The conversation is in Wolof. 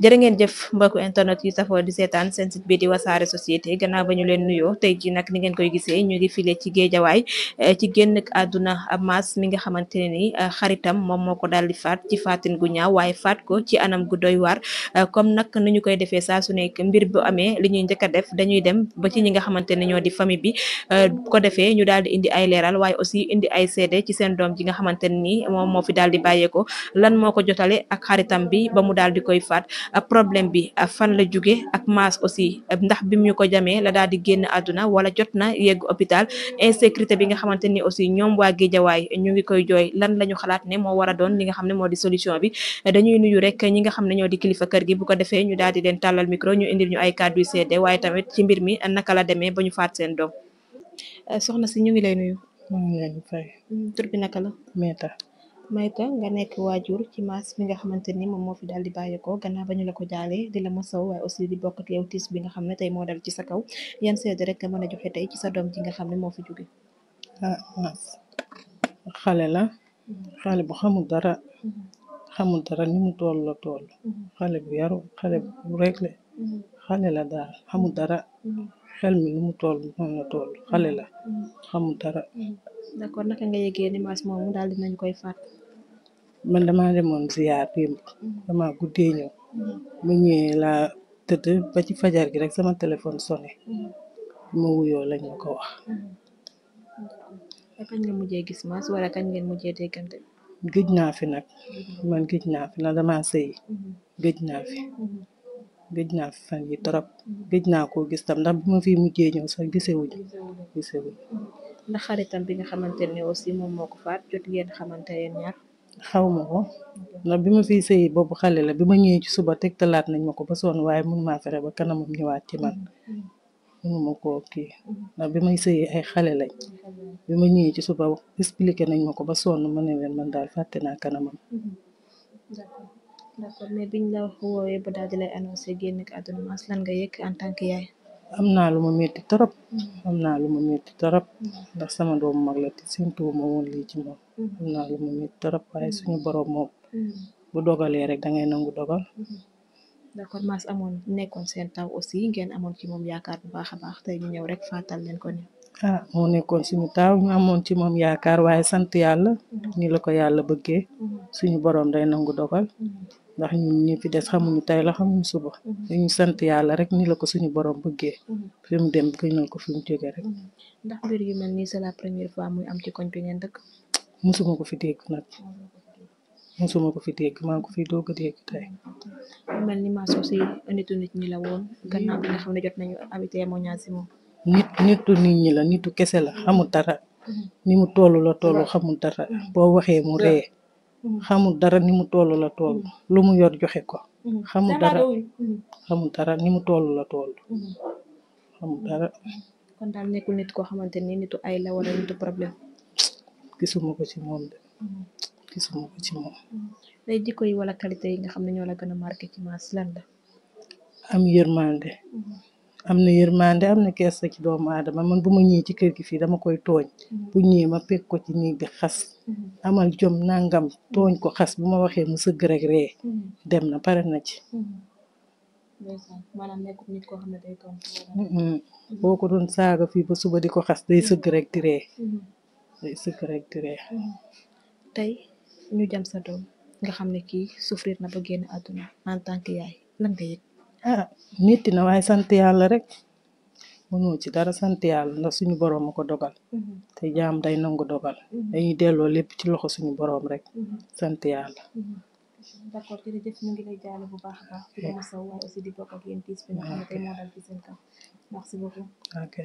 jërë ngeen jëf mbokku internet yu safoo di seetaan seen site bi di wasaare société gannaaw ba ñu leen nuyoo tey ji nag ni ngeen koy gisee ñu ngi file ci géejawaay ci génn àdduna Mass mi nga xamante ne ni xaritam moom moo ko daal di faat ci faatin gu ñaaw waaye faat ko ci anam gu doy waar comme nag ni ñu koy defee saa su nekk mbir bu amee li ñuy njëkk a def dañuy dem ba ci ñi nga xamante ne ñoo di famille bi bu ko defee ñu daal di indi ay leeral waaye aussi indi ay seede ci seen doom ji nga xamante ne ni moom moo fi daal di bàyyeeko lan moo ko jotale ak xaritam bi ba mu daal di koy faat problème bi fan la jóge ak Mass aussi ndax bim ñu ko jamee la daal di génn àdduna wala jot na yegg hôpital insécurité bi nga xamante ni aussi ñoom waa Géejawaay ñu ngi koy jooy lan la ñu xalaat ne moo war a doon li nga xam ne moo di solution bi dañuy nuyu rek ñi nga xam ne ñoo di kilifa kër gi bu ko defee ñu daal di leen tàllal micro ñu indil ñu ay kàddu yu seede waaye tamit ci mbir mi naka la demee ba ñu faat seen doom soxna si ñu ngi lay nuyu. maa ngi leen di fay. tur bi naka la. Meta. Mayta nga nekk waajur ci Mass mi nga xamante ni moom moo fi daal di bàyyeekoo gannaaw ba ñu la ko jaalee di la masaw waaye aussi di bokk ak yow tiis bi nga xam ne tey moo dal ci sa kaw yan seede rek nga mën a joxe tey ci sa doom ji nga xam ne moo fi jóge. Mass xale la xale bu xamul dara ni mu toll la toll xale bu yaru xale bu réglé xale la daal xamul dara xel mi ni mu toll noonu la toll xale la xamul dara. d'accord naka nga yëgee ni Mass moomu daal dinañ koy faat. man damaa demoon ziar démb dama guddee ñëw mu ñëwee laa tëdd ba ci fajar gi rek sama téléphone sonné ma wuyoo lañ ma ko wax. kañ nga mujjee gis Mass wala kañ ngeen mujjee déggante. gëj naa fi nag man gëj naa fi nag dama sëy gëj naa fi fan yi trop gëj naa koo gis tam ndax bi ma fi mujjee ñëw sax gisewuñu ndax xaritam bi nga xamante ne aussi moom moo ko faat jot ngeen xamante yeen ñaar. xaw ma ko ndax bi ma fiy sëyi boobu xale la bi ma ñëwee ci suba tegtalaat nañ ma ko ba sonn waaye mun maa fexe ba kanamam ñëwaat ci man mënuma koo kii ndax bi may sëyi ay xale lañ bi ma ñëwee ci suba expliqué nañ ma ko ba sonn ma ne leen man daal fàtte naa kanamam. d'accord mais biñ la woowee ba daal di lay annoncé génn àdduna Mass lan nga yëg en tant que yaay. am naa lu ma metti torop ndax sama doomu mag la te séntuwu ma woon lii ci moom am naa lu ma metti torop waaye suñu borom moom bu dogalee rek dangay nangu dogal. d'accord Mass amoon nekkoon seen taw aussi ngeen amoon ci moom yaakaar bu baax a baax tey ñu ñëw rek faatal leen ko ni. moo nekkoon suñu taaw ñu amoon ci moom yaakaar waaye sant yàlla ni la ko yàlla bëggee suñu borom day nangu dogal ndax ñun ñi fi des xamuñu tey la xamuñu suba dañu sant yàlla rek ni la ko suñu borom bëggee fi mu dem gënal ko fi mu jóge rek. ndax mbir yu mel nii c'est la première fois muy am ci koñ bi ngeen dëkk. musuma ko fi dégg nag maa ngi ko fi doog a dégg tey. mel ni Mass aussi nitu nit ñi la woon gannaaw bi nga xam ne jot nañu abi témoignage si moom. nitu nit ñi la nitu kese la xamul dara ni mu toll la toll xamul dara boo waxee mu ree xamul dara ni mu toll la toll lu mu yor joxe ko xamul dara ni mu toll la toll xamul dara. kon daal nekkul nit koo xamante ni nitu ay la wala nitu problème. gisuma ko ci moom day jikko yi wala qualité yi nga xam ne ñoo la gën a marqué ci Mass lan la. am yërmande am na kersa ci doomu aadama man bu ma ñëwee ci kër gi fii dama koy tooñ bu ñëwee ma pegg ko ci néeg bi xas amal jom nangam tooñ ko xas bu ma waxee mu sëgg rek ree dem na pare na ci. maanaam nekkul nit koo xam ne day toon boo ko doon saaga fii ba suba di ko xas day sëgg rek di ree tey ñu jam sa doom nga xam ne kii souffrir na ba génn àdduna en tant que yaay lan nga yëg. metti na waaye sant yàlla rek mënoo ci dara sant yàlla ndax suñu boroom a ko dogal te jaam day nangu dogal dañuy delloo lépp ci loxo suñu boroom rek sant yàlla. d'accord jërëjëf ñu ngi lay jaale bu baax a baax di la masaw waaye aussi di bokk ak yéen tiis bi nga xam ne tey moo dal ci seen kaw merci beaucoup. ok.